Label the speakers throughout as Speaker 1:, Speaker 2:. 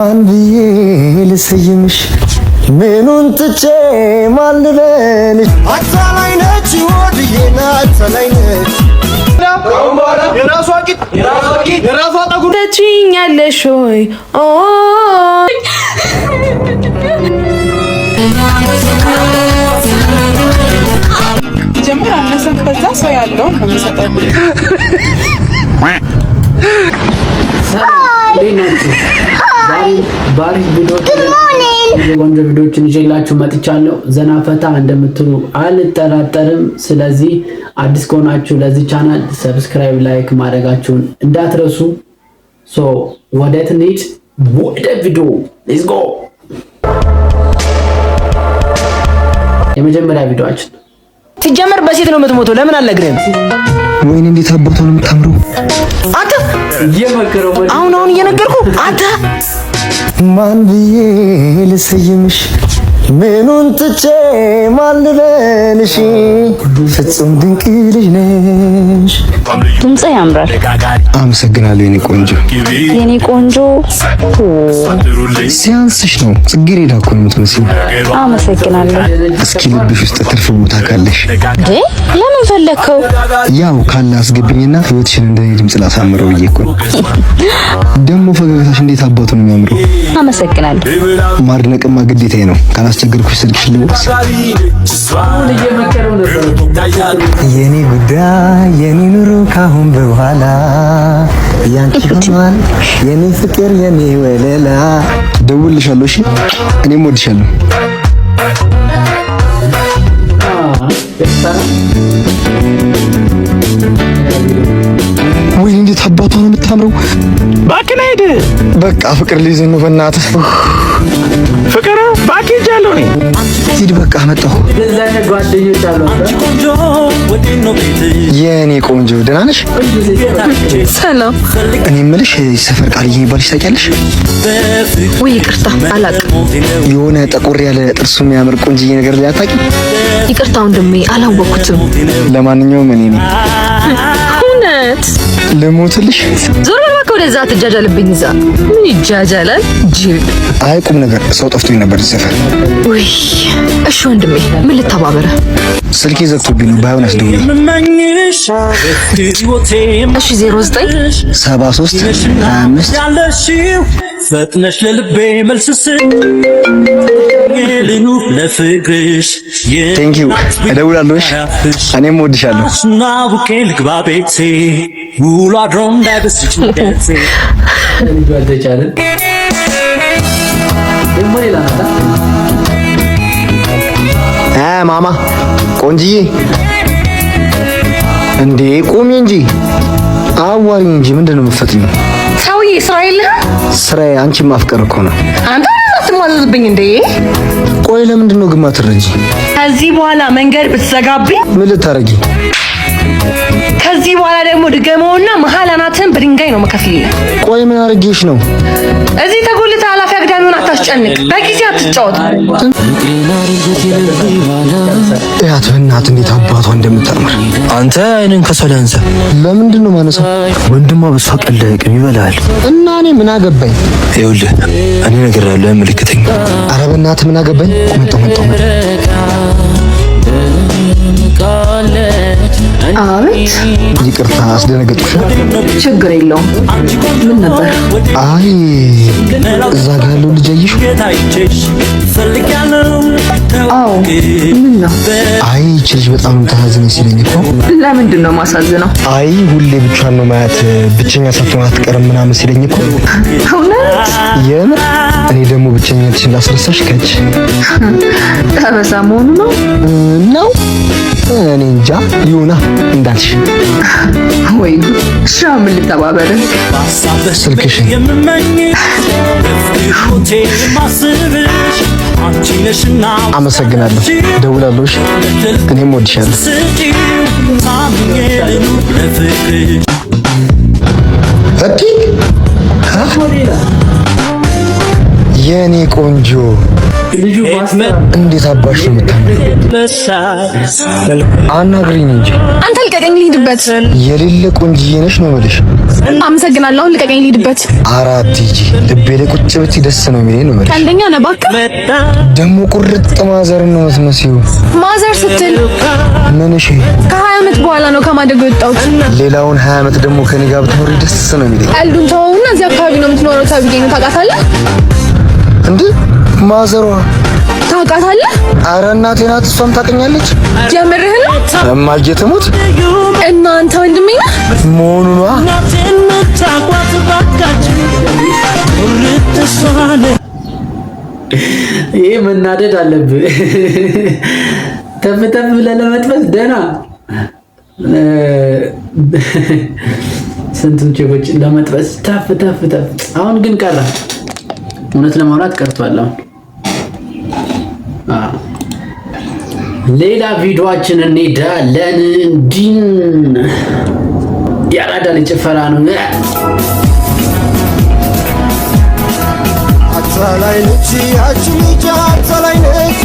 Speaker 1: አንብዬ ልሰይምሽ ምኑን ትቼ ማን ልበልሽ? አታላይ ነች ወድዬ አታላይ ነች።
Speaker 2: ተችኛለሽ ወይ? ኦ
Speaker 3: ጀምር አነሰም ከዛ ሰው ያለውን ነው የሚሰጠው።
Speaker 4: እንዴት ናችሁ? ዛሬ በአሪፍ ቪዲዮ ቆንጆ ቪዲዮችን ይዤላችሁ መጥቻለሁ። ዘና ፈታ እንደምትሉ አልጠራጠርም። ስለዚህ አዲስ ከሆናችሁ ለዚህ channel subscribe፣ like ማድረጋችሁን እንዳትረሱ። So ወደ ትንሂድ ወደ ቪዲዮ let's go። የመጀመሪያ ቪዲዮአችን
Speaker 5: ሲጀመር በሴት ነው የምትሞተው። ለምን አልነግርህም?
Speaker 1: ወይኔ እንዴት አባቷ ነው የምታምረው!
Speaker 5: አንተ
Speaker 4: እየመከረው
Speaker 5: አሁን አሁን እየነገርኩ አንተ
Speaker 1: ማን ብዬ ልሰይምሽ ምኑን ትቼ ማን ልበልሽ? ፍጹም ድንቅ ልጅ ነሽ።
Speaker 6: ድምጽ ያምራል።
Speaker 1: አመሰግናለሁ የኔ ቆንጆ።
Speaker 6: የኔ ቆንጆ
Speaker 1: ሲያንስሽ ነው ጽጌረዳ እኮ ነው የምትመስይው።
Speaker 6: አመሰግናለሁ።
Speaker 1: እስኪ ልብሽ ውስጥ ትርፍ ቦታ ካለሽ
Speaker 6: እንዴ ለምን ፈለግከው?
Speaker 1: ያው ካለ አስገብኝና ህይወትሽን እንደኔ ድምጽ ላሳምረው ብዬ እኮ ነው። ደግሞ ፈገግታሽ እንዴት አባቱ ነው የሚያምረው።
Speaker 6: አመሰግናለሁ።
Speaker 1: ማድነቅማ ግዴታዬ ነው። ካላስቸገርኩሽ ስልክሽን ልወቅስ።
Speaker 4: አሁን እየመከረው ነበር።
Speaker 1: የኔ ጉዳይ የኔ ኑሮ ካሁን በኋላ ያንቺ ሆኗል የኔ ፍቅር የኔ ወለላ። ደውልልሻለሁ። እሺ እኔም ወድሻለሁ። ወይኔ እንዴት አባቷ ነው የምታምረው!
Speaker 7: እባክህን ሂድ።
Speaker 1: በቃ ፍቅር ሊይዘኝ ነው። በእናትህ
Speaker 7: ፍቅር እባክህ ሄጃለሁ እኔ።
Speaker 1: ሂድ በቃ መጣሁ።
Speaker 4: እንደዚህ አይነት ጓደኞች አሉ።
Speaker 1: የኔ ቆንጆ ደህና ነሽ?
Speaker 2: ሰላም።
Speaker 1: እኔ የምልሽ ሰፈር ቃልዬ የሚባልሽ ታውቂያለሽ?
Speaker 2: ውይ ይቅርታ አላቅም።
Speaker 1: የሆነ ጠቆር ያለ ጥርሱ የሚያምር ቆንጅዬ ነገር ላይ አታውቂም?
Speaker 2: ይቅርታ ወንድሜ አላወቅኩትም።
Speaker 1: ለማንኛውም እኔ ነኝ።
Speaker 2: እውነት
Speaker 1: ልሞትልሽ።
Speaker 2: ዞር በል እባክህ ወደዛ አትጃጃልብኝ። እዛ ምን ይጃጃላል ጅል።
Speaker 1: አይ ቁም ነገር ሰው ጠፍቶኝ ነበር እዚህ ሰፈር።
Speaker 2: ውይ እሺ ወንድሜ ምን ልተባበረ?
Speaker 1: ስልኬ ዘግቶብኝ ነው። ባይሆን አስደውይ።
Speaker 2: እሺ 09
Speaker 1: 73 25
Speaker 8: ፈጥነሽ ለልቤ መልስ ስጪኝ ልኑር ለፍቅርሽ
Speaker 1: Thank you። እደውላለሁ። እሺ እኔም እወድሻለሁ።
Speaker 8: ናውቄ ልግባ ቤቴ ውሎ አድሮ እንዳይበስጭ
Speaker 4: ልጁ አልተቻለም። ደግሞ ሌላ ናታ።
Speaker 1: ማማ ቆንጅዬ፣ እንዴ ቁሚ እንጂ አዋሪኝ እንጂ ምንድን ነው የምትፈጥኚው?
Speaker 2: ሰውዬ ስራ የለህም?
Speaker 1: ስራዬ አንቺን ማፍቀር እኮ ነው።
Speaker 2: አንተ አትሟዘዝብኝ እንዴ?
Speaker 1: ቆይ ለምንድን ነው ግን ማትረጂ?
Speaker 2: ከዚህ በኋላ መንገድ ብትዘጋብኝ
Speaker 1: ምን ልታረጊ?
Speaker 2: ከዚህ በኋላ ደግሞ ድገመውና መሀል አናትህን በድንጋይ ነው መከፍልልህ።
Speaker 1: ቆይ ምን አርጌሽ ነው?
Speaker 2: እዚህ ተጎልተህ ኃላፊ አግዳሚውን አታስጨንቅ። በጊዜ አትጫወት።
Speaker 1: እያት በእናት እንዴት አባቷ እንደምታምር።
Speaker 9: አንተ አይንን ከሷ ላይ አንሳ።
Speaker 1: ለምንድን ነው ማነሳው?
Speaker 9: ወንድሟ በሷ ቀልድ አያውቅም፣ ይበላል።
Speaker 1: እና እኔ ምን አገባኝ?
Speaker 9: ይኸውልህ እኔ ነገር ያለው አይመለከተኝም።
Speaker 1: ኧረ በእናትህ ምን አገባኝ? መጣሁ መጣሁ መጣሁ።
Speaker 2: አቤት።
Speaker 1: ይቅርታ አስደነገጥኩሽ።
Speaker 2: ችግር የለውም። ምን ነበር?
Speaker 1: አይ እዛ ጋ ያለው ልጅ አየሽው?
Speaker 2: አዎ። ምን ነው?
Speaker 1: አይ ይህች ልጅ በጣም የምታሳዝነኝ ሲለኝ እኮ።
Speaker 2: ለምንድን ነው ማሳዝነው?
Speaker 1: አይ ሁሌ ብቻዋን ነው ማያት፣ ብቸኛ ሳትሆን አትቀርም ምናምን ሲለኝ እኮ።
Speaker 2: እውነት?
Speaker 1: የምር እኔ ደግሞ ብቸኝነትሽን ላስረሳሽ ከች
Speaker 2: ጠበሳ መሆኑ ነው
Speaker 1: ነው። እኔ እንጃ ይሁና እንዳልሽ።
Speaker 2: ወይ ጉድ! እሺ አሁን ምን ልተባበር?
Speaker 1: ስልክሽን አመሰግናለሁ። ደውላለሁ። እሺ እኔም ወድሻለሁ። እዲ የኔ ቆንጆ
Speaker 4: ልጁ ማስተር
Speaker 1: እንዴት አባሽ ነው የምታምሪው? አናግሪኝ እንጂ።
Speaker 2: አንተ ልቀቀኝ ልሂድበት።
Speaker 1: የሌለ ቆንጅዬ ነሽ ነው የምልሽ።
Speaker 2: አመሰግናለሁ። አሁን ልቀቀኝ ልሂድበት።
Speaker 1: አራት ሂጂ፣ ልቤ ላይ ቁጭ ብትይ ደስ ነው የሚለኝ ነው የምልሽ።
Speaker 2: ቀልደኛ ነህ እባክህ።
Speaker 1: ደግሞ ቁርጥ mother ን ነው የምትመስዪው።
Speaker 2: Mother ስትል
Speaker 1: ምንሽ?
Speaker 2: ከ20 ዓመት በኋላ ነው ከማደጎ የወጣሁት።
Speaker 1: ሌላውን 20 ዓመት ደግሞ ከኔ ጋር ብትኖሪ ደስ ነው የሚለኝ።
Speaker 2: ቀልዱን ተወውና እዚህ አካባቢ ነው የምትኖረው ተብዬ ነው። ታውቃታለህ?
Speaker 1: እንዴ ማዘሯ
Speaker 2: ታውቃታለህ?
Speaker 1: አረ እናቴ ናት፣ እሷም ታውቀኛለች።
Speaker 2: የምርህን ነው?
Speaker 1: እማዬ ትሙት።
Speaker 2: እና አንተ ወንድሜ ነህ?
Speaker 1: መሆኑ ነዋ።
Speaker 4: ይሄ መናደድ አለብህ። ተፍ ተፍ ብለህ ለመጥበስ ደህና ስንቱን ቼኮች ለመጥበስ ተፍ ተፍ ተፍ። አሁን ግን ቀረ፣ እውነት ለማውራት ቀርቷል። አሁን አዎ። ሌላ ቪዲዮአችን እንሄዳለን። እንዲን ያራዳ ልጅ ጭፈራ ነው።
Speaker 1: አታላይ ነች ያች ልጅ፣ አታላይ ነች፣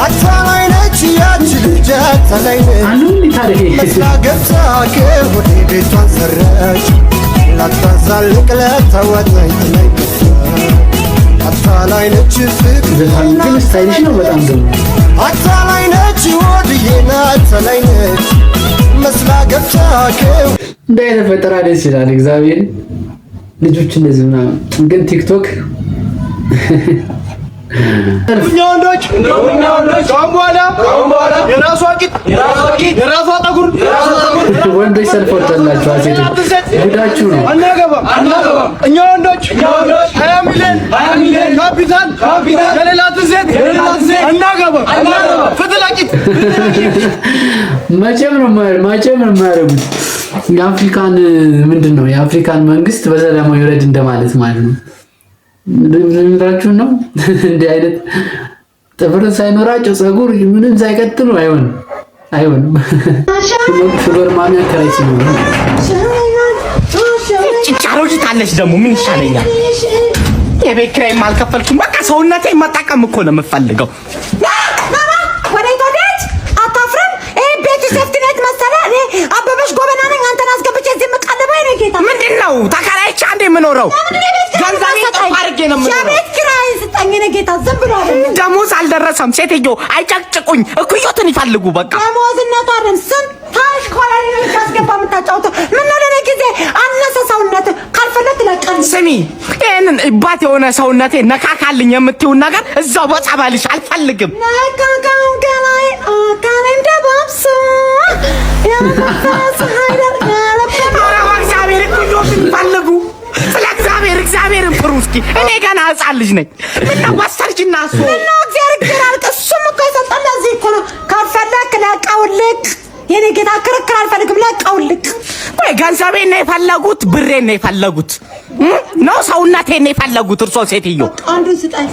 Speaker 1: አታላይ ነች ያች ልጅ፣ አታላይ ነች።
Speaker 4: አሉ እንዴ ታሪክ
Speaker 1: መስላ ገብታ ከሆዴ ቤቷን ሰራች፣ ላታዛልቅ ለተወጣኝ ላይ አታላይ ነች ፍቅር።
Speaker 4: ዘፋኙ ግን stylish ነው በጣም ደግሞ።
Speaker 1: አታላይ ነች ወድዬና አታላይ ነች መስላ ገብታ
Speaker 4: እንደ አይነት ፈጠራ ደስ ይላል። እግዚአብሔር ልጆች እንደዚህ ምናምን ግን ቲክቶክ
Speaker 7: እኛ ወንዶች ከአሁን በኋላ የራሷ ቂጥ፣ የራሷ ጠጉር
Speaker 4: ወንዶች ሰልፍ ወጥቶላችኋል። ሴቶች ጉዳችሁ ነው።
Speaker 7: አናገባም። እኛ ወንዶች 20 ሚሊዮን ካፒታል የሌላትን ሴት አናገባም። ፍትህ ለቂጥ።
Speaker 4: መቼም ነው የማያደርጉት። የአፍሪካን ምንድን ነው የአፍሪካን መንግስት በሰላማዊ ይውረድ እንደማለት ማለት ነው። ምራችሁን ነው። እንዲህ አይነት ጥፍር ሳይኖራቸው ፀጉር ምንም ሳይቀጥሉ አይሆንም፣ አይሆንም። Sugar mommy አከራይ ሲኖሩ
Speaker 5: አሮጊት አለች ደግሞ ምን ይሻለኛል? የቤት ኪራይም አልከፈልኩም። በቃ ሰውነቴ መጠቀም እኮ ነው የምፈልገው።
Speaker 10: ወዴት ወዴት? አታፍርም? ይሄ ቤቱ safety net መሰለህ? እኔ አበበሽ ጎበና ነኝ። አንተን አስገብቼ እዚህ የምቀልበኝ ነው ጌታ።
Speaker 5: ምንድን ነው ተከራይቼ አንዴ የምኖረው? ገንዘቤን ጠፍ አድርጌ ነው የምኖረው።
Speaker 10: የቤት ኪራይ ስጠኝ እኔ ጌታ። ዝም ብሎ አይደለም።
Speaker 5: ደሞዝ አልደረሰም። ሴትዮ አይጨቅጭቁኝ፣ እኩዮትን ይፈልጉ በቃ።
Speaker 10: ደሞዝነቱ አይደለም። ስንት ኮላሪ ነው ያስገባ የምታጫውተው? ምነው ለእኔ ጊዜ አነሰ ሰውነት? ካልፈለግ ትለቃለህ።
Speaker 5: ስሚ፣ ይህንን እባት የሆነ ሰውነቴ ነካካልኝ የምትይውን ነገር እዛው በጸበልሽ አልፈልግም።
Speaker 10: ነካካው ገላይ አካሌም ደባብሶ ያለፈ ኃይደር
Speaker 5: ኧረ በእግዚአብሔር እኩዮትን ይፈልጉ። ስለ እግዚአብሔር እግዚአብሔርን ፍሩ እስኪ። እኔ ገና ሕፃን ልጅ ነኝ። ምነው ወሰድሽና እሱ
Speaker 10: ምነው እግዚአብሔር እግዚአብሔር አልክ? እሱም እኮ የሰጠን ለዚህ እኮ ነው። ካልፈለክ ለቀውልቅ። የኔ ጌታ ክርክር አልፈልግም። ለቀውልቅ።
Speaker 5: ቆይ ገንዘቤን ነው የፈለጉት? ብሬን ነው የፈለጉት ነው ሰውነቴን ነው የፈለጉት? እርሶ ሴትዮ
Speaker 10: አንዱን ስጠኝ፣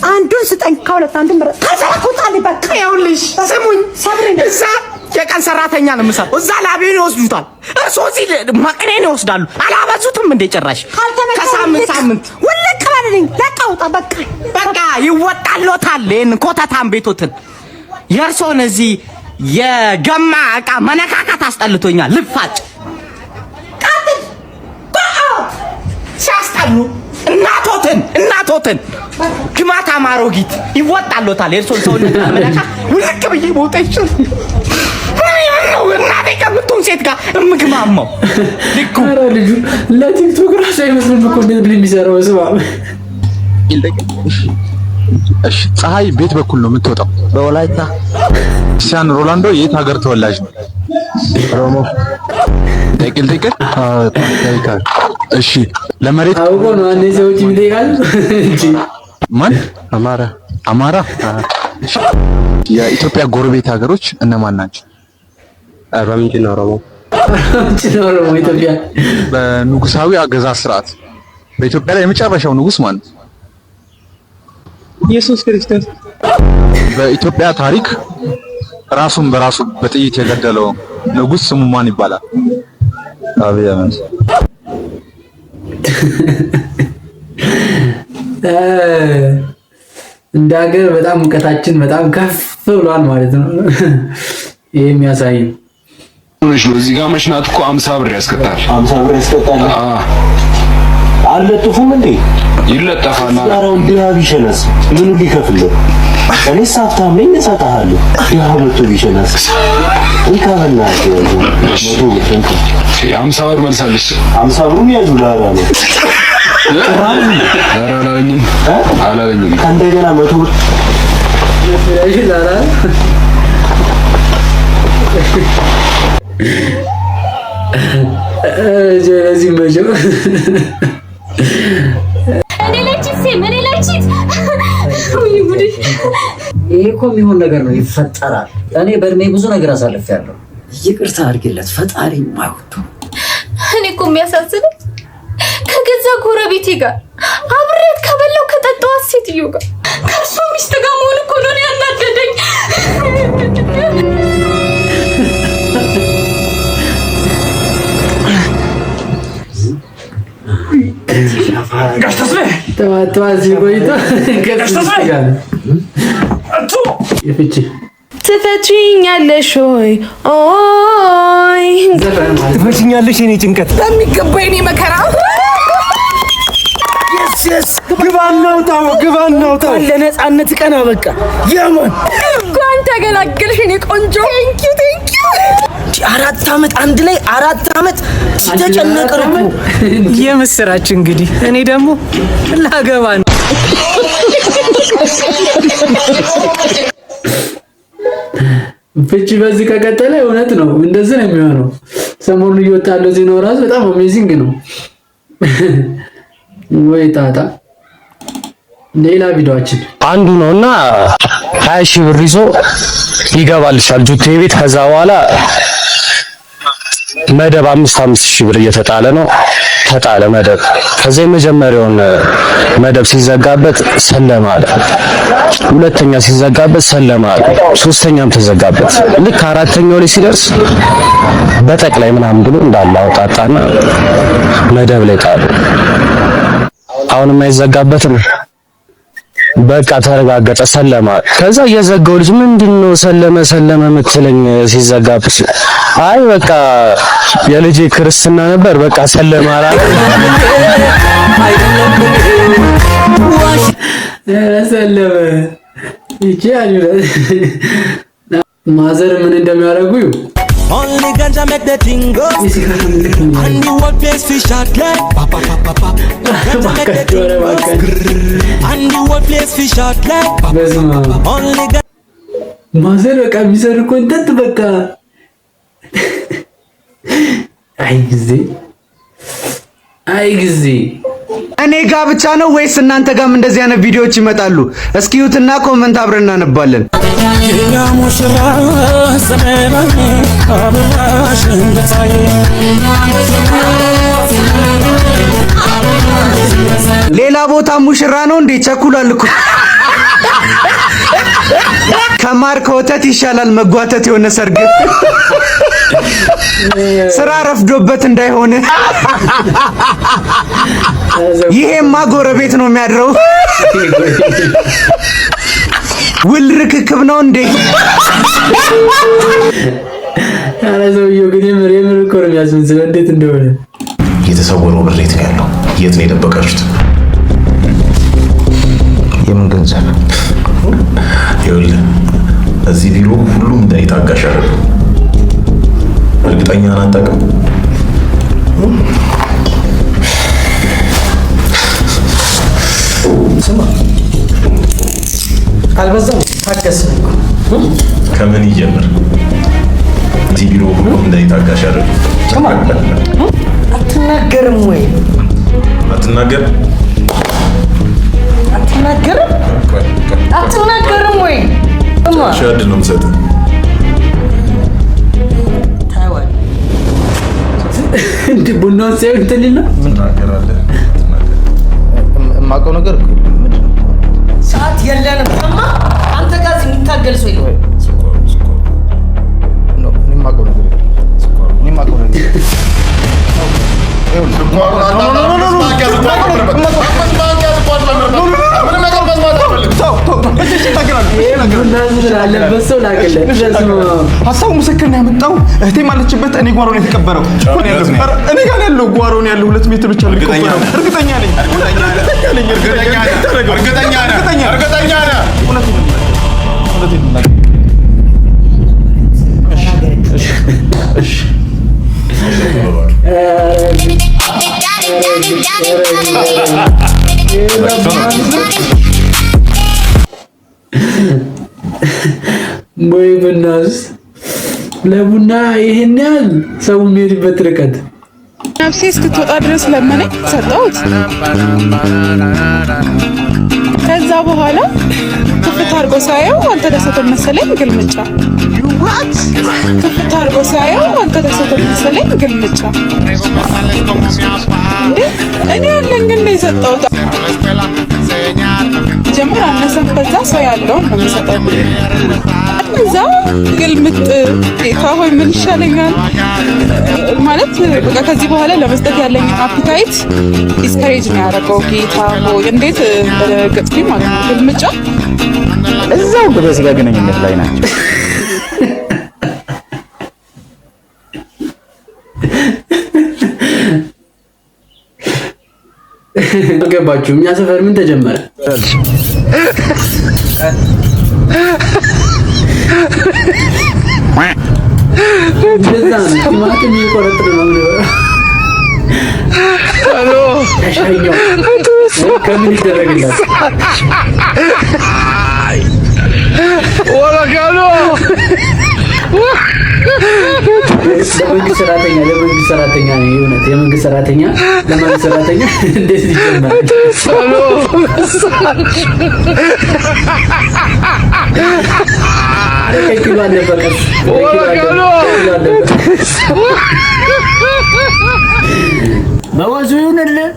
Speaker 10: አንዱን ስጠኝ። ከሁለት አንዱን ምረጥ። ካልፈለክ ውጣልኝ በቃ።
Speaker 5: ይኸውልሽ ስሙኝ፣
Speaker 10: ሰብሪ
Speaker 5: እዛ የቀን ሰራተኛ ነው የምሰራው። እዛ ላቤን ይወስዱታል፣ እርሶ እዚህ መቅኔን ይወስዳሉ። አላበዙትም እንዴ ጭራሽ? ከሳምንት ሳምንት
Speaker 10: ውልቅ በልልኝ። ለቀህ ውጣ በቃ።
Speaker 5: በቃ ይወጣሎታል። ይሄን ኮተታም ቤቶትን የእርሶን እዚህ የገማ እቃ መነካካት አስጠልቶኛል። ልፋጭ
Speaker 10: ቀጥል።
Speaker 5: ሲያስጠሉ እናቶትን እናቶትን ግማታም አሮጊት ይወጣሎታል። የእርሶን ሰውነት መነካ ውልቅ ብዬ መውጣ ይችላል። ነው እናቴ ከምትሆን ሴት ጋር እምግማማው ልኩ
Speaker 4: ኧረ ልጁ ለቲክቶክ ራሱ አይመስልም እኮ እንዴት የሚሰራው ስማ።
Speaker 11: እሺ፣ ፀሐይ ቤት በኩል ነው የምትወጣው? በወላይታ። ክርስቲያኖ ሮናልዶ የት ሀገር ተወላጅ ነው? ሮሞ። ጠይቅል ጠይቅል። እሺ፣ ለመሬት
Speaker 4: አውቆ ነው አንዴ ሰዎች የሚጠይቃል እንጂ
Speaker 11: ማን? አማራ። አማራ። የኢትዮጵያ ጎረቤት ሀገሮች እነማን ናቸው?
Speaker 12: አርባ ምንጭና ኦሮሞ።
Speaker 4: ምንጭና ኦሮሞ ኢትዮጵያ።
Speaker 11: በንጉሳዊ አገዛዝ ስርዓት በኢትዮጵያ ላይ የመጨረሻው ንጉስ ማን ነው?
Speaker 3: ኢየሱስ ክርስቶስ።
Speaker 11: በኢትዮጵያ ታሪክ ራሱን በራሱ በጥይት የገደለው ንጉስ ስሙ ማን ይባላል? አብይ አህመድ።
Speaker 4: እንደ ሀገር በጣም ሙቀታችን በጣም ከፍ ብሏል ማለት ነው። ይሄ የሚያሳይ
Speaker 11: ሆነሽ ነው። እዚህ ጋር መሽናት እኮ 50 ብር ያስቀጣል።
Speaker 8: 50 ብር ያስቀጣል። አልለጥፉም እንዴ?
Speaker 11: ይለጠፋል።
Speaker 8: ዛሬው ድሃ ቢሸናስ ምኑ ሊከፍል ነው? እኔስ ሀብታም ነኝ እሰጥሃለሁ። ድሃ መጥቶ ቢሸናስ እንካ በእናትህ 100 ብር እንካ።
Speaker 11: 50 ብር መልሳለች።
Speaker 8: 50 ብሩን ያዙ ለራ ነው።
Speaker 11: ኧረ አላለኝም አላለኝም።
Speaker 8: ከእንደገና 100 ብር
Speaker 4: ለዚህ መቼም
Speaker 13: ይሄ እኮ የሚሆን ነገር ነው፣ ይፈጠራል። እኔ በእድሜ ብዙ ነገር አሳልፌያለሁ። ይቅርታ አድርጊለት፣ ፈጣሪ የማይወዱ
Speaker 6: እኔ እኮ የሚያሳዝነኝ ከገዛ ጎረቤቴ ጋር አብሬያት ከበላው ከጠጣኋት ሴትዮ ጋር ከእርሷ ሚስት ጋር መሆን እኮ ነው ያናደደኝ።
Speaker 4: ጠዋት ጠዋት ሲቆይቶ የፍቺ
Speaker 2: ትፈቺኛለሽ ወይ? ኦይ
Speaker 7: ትፈቺኛለሽ የኔ ጭንቀት
Speaker 5: በሚገባ የኔ መከራ።
Speaker 7: ግባ እናውጣው፣ ግባ እናውጣው።
Speaker 5: ለነፃነት ቀን አበቃ። የማን
Speaker 2: እንኳን ተገላገልሽ የኔ ቆንጆ። Thank you, thank you።
Speaker 5: 4 ዓመት አንድ ላይ 4 ዓመት ሲተጨነቅን እኮ
Speaker 14: የምስራች እንግዲህ እኔ ደግሞ ላገባ ነው።
Speaker 4: ፍቺ በዚህ ከቀጠለ እውነት ነው እንደዚህ ነው የሚሆነው። ሰሞኑን እየወጣ ያለው ዜናው ራሱ በጣም amazing ነው። ወይ ጣጣ። ሌላ ቪዲዮአችን
Speaker 8: አንዱ ነውና 20 ሺህ ብር ይዞ ይገባልሻል ጁቴ ቤት። ከዛ በኋላ መደብ 5 5 ሺህ ብር እየተጣለ ነው። ተጣለ መደብ። ከዛ የመጀመሪያውን መደብ ሲዘጋበት ሰለማ አለ። ሁለተኛ ሲዘጋበት ሰለማ አለ። ሶስተኛም ተዘጋበት። ልክ አራተኛው ላይ ሲደርስ በጠቅላይ ምናምን ብሎ እንዳለ አውጣጣና መደብ ላይ ጣሉ። አሁንም አይዘጋበትም። በቃ ተረጋገጠ፣ ሰለማ። ከዛ እየዘጋው ልጅ ምንድነው ሰለመ ሰለመ የምትለኝ ሲዘጋብሽ? አይ በቃ የልጄ ክርስትና ነበር፣ በቃ ሰለመ አላለ።
Speaker 4: ሰለመ ይቺ ማዘር ምን እንደሚያደርጉ ይሁ
Speaker 15: Only ganja make the thing go. And the whole place fish shot like pa pa pa pa pa. Ganja make the thing go. And the whole place fish shot like pa pa pa pa. Only ganja.
Speaker 4: ማዘር በቃ የሚሰሩ content በቃ አይ ጊዜ አይ ጊዜ።
Speaker 7: እኔ ጋ ብቻ ነው ወይስ እናንተ ጋም እንደዚህ አይነት ቪዲዮዎች ይመጣሉ? እስኪ እዩትና comment አብረን እናነባለን። ሌላ ቦታ ሙሽራ ነው እንዴ? ቸኩሏል እኮ። ከማር ከወተት ይሻላል መጓተት የሆነ ሰርግ። ስራ ረፍዶበት እንዳይሆን። ይሄማ ጎረቤት ነው የሚያድረው። ውል ርክክብ ነው እንዴ?
Speaker 4: ኧረ ሰውዬው ግን የምር የምር እኮ ነው የሚያስመስለው እንዴት እንደሆነ።
Speaker 16: የተሰወረው ብር የት ነው ያለው? የት ነው የደበቃችሁት?
Speaker 9: የምን ገንዘብ?
Speaker 16: ይኸውልህ እዚህ ቢሮ ሁሉም እንደኔ ታጋሽ አይደሉም። እርግጠኛ ነህ አታውቅም?
Speaker 5: ስማ አልበዛም? ታገስን እኮ።
Speaker 16: ከምን ይጀምር? እዚህ ቢሮ ሁሉም እንደኔ ታጋሽ አይደሉም።
Speaker 5: አትናገርም ወይ?
Speaker 16: አትናገር
Speaker 5: አትናገርም? አትናገርም ወይ? ስማ
Speaker 16: እሺ፣ እድል ነው የምሰጥህ።
Speaker 5: ታይዋን
Speaker 4: እንደ ቡናውን ሲያዩ እንትን ሊል ነው።
Speaker 16: ትናገራለህ።
Speaker 7: የማውቀው ነገር እኮ የለም። ምንድን ነው?
Speaker 5: ሰዓት የለንም። ስማ አንተ ጋር እዚህ የሚታገል ሰው የለም።
Speaker 7: No፣ እኔ የማውቀው ነገር የለም። እኔ የማውቀው ነገር የለም።
Speaker 11: ምንም ነገር መስማት አልፈልግም።
Speaker 17: ተው ተው ተው። እሺ እሺ፣ እናገራለሁ። እሺ፣ እናገራለሁ።
Speaker 4: ቡና ስላለበት ሰው ላክለት። በስመ አብ።
Speaker 17: ሀሳቡ ምስክር ነው ያመጣው። እህቴም አለችበት። እኔ ጓሮ ነው የተቀበረው። እኔ ጋር ነው ያለው፣ ጓሮ ነው ያለው። 2 ሜትር ብቻ ነው የሚቆፈረው። እርግጠኛ ነኝ፣ እርግጠኛ ነኝ፣
Speaker 11: እርግጠኛ ነህ? እርግጠኛ ነህ?
Speaker 17: እርግጠኛ
Speaker 11: እርግጠኛ ነህ?
Speaker 17: እውነቴን ነው የምናገረው። እውነቴን ነው የምናገረው። እሺ እሺ እሺ።
Speaker 4: ወይ ቡናስ ለቡና ይሄን ያህል ሰው የሚሄድበት ርቀት።
Speaker 3: ነፍሴ እስክትወጣ ድረስ ለመነኝ፣ ሰጠሁት። ከዛ በኋላ ክፍት አድርጎ ሳየው አልተደሰተም መሰለኝ፣ ግልምጫ። ክፍት አድርጎ ሳየው አልተደሰተም መሰለኝ፣ ግልምጫ። እንዴ፣ እኔ ያለኝ ግን ነው የሰጠሁት። ጀምር አነሰም በዛ ሰው ያለውን ነው የሚሰጠው። እዛ ግልምጥ። ጌታ ሆይ ምን ይሻለኛል? ማለት በቃ ከዚህ በኋላ ለመስጠት ያለኝ appetite discourage ነው ያደረገው። ጌታ ሆይ፣ እንዴት እንደደነገጥኩኝ ማለት ነው። ግልምጫ።
Speaker 18: እዛው ግብረ ስጋ ግንኙነት ላይ ናቸው።
Speaker 4: አልገባችሁም? እኛ ሰፈር ምን ተጀመረ? እንደዛ ነው። ቲማቲም እየቆረጥን ነው የምንበላው። ተሻኛው ከምን ይደረግላት? ለመንግስት ሰራተኛ ነው የእውነት፣ የመንግስት ሰራተኛ ለመንግስት ሰራተኛ እንዴት ይጀመራል? ኧረ ከኪሎ አለፈ፣ ቀስ ከኪሎ አለፈ፣ ከኪሎ አለፈ።
Speaker 13: በወዙ ይሁንልህ።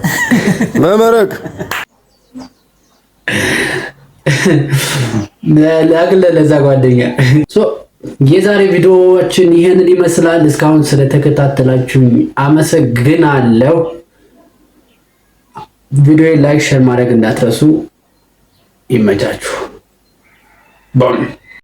Speaker 11: መመረቅ።
Speaker 4: ላክለት ለዛ ጓደኛ። So የዛሬ ቪዲዮዎችን ይህንን ይመስላል። እስካሁን ስለተከታተላችሁኝ አመሰግናለሁ። ቪዲዮ like፣ share ማድረግ እንዳትረሱ። ይመቻችሁ። ቦም።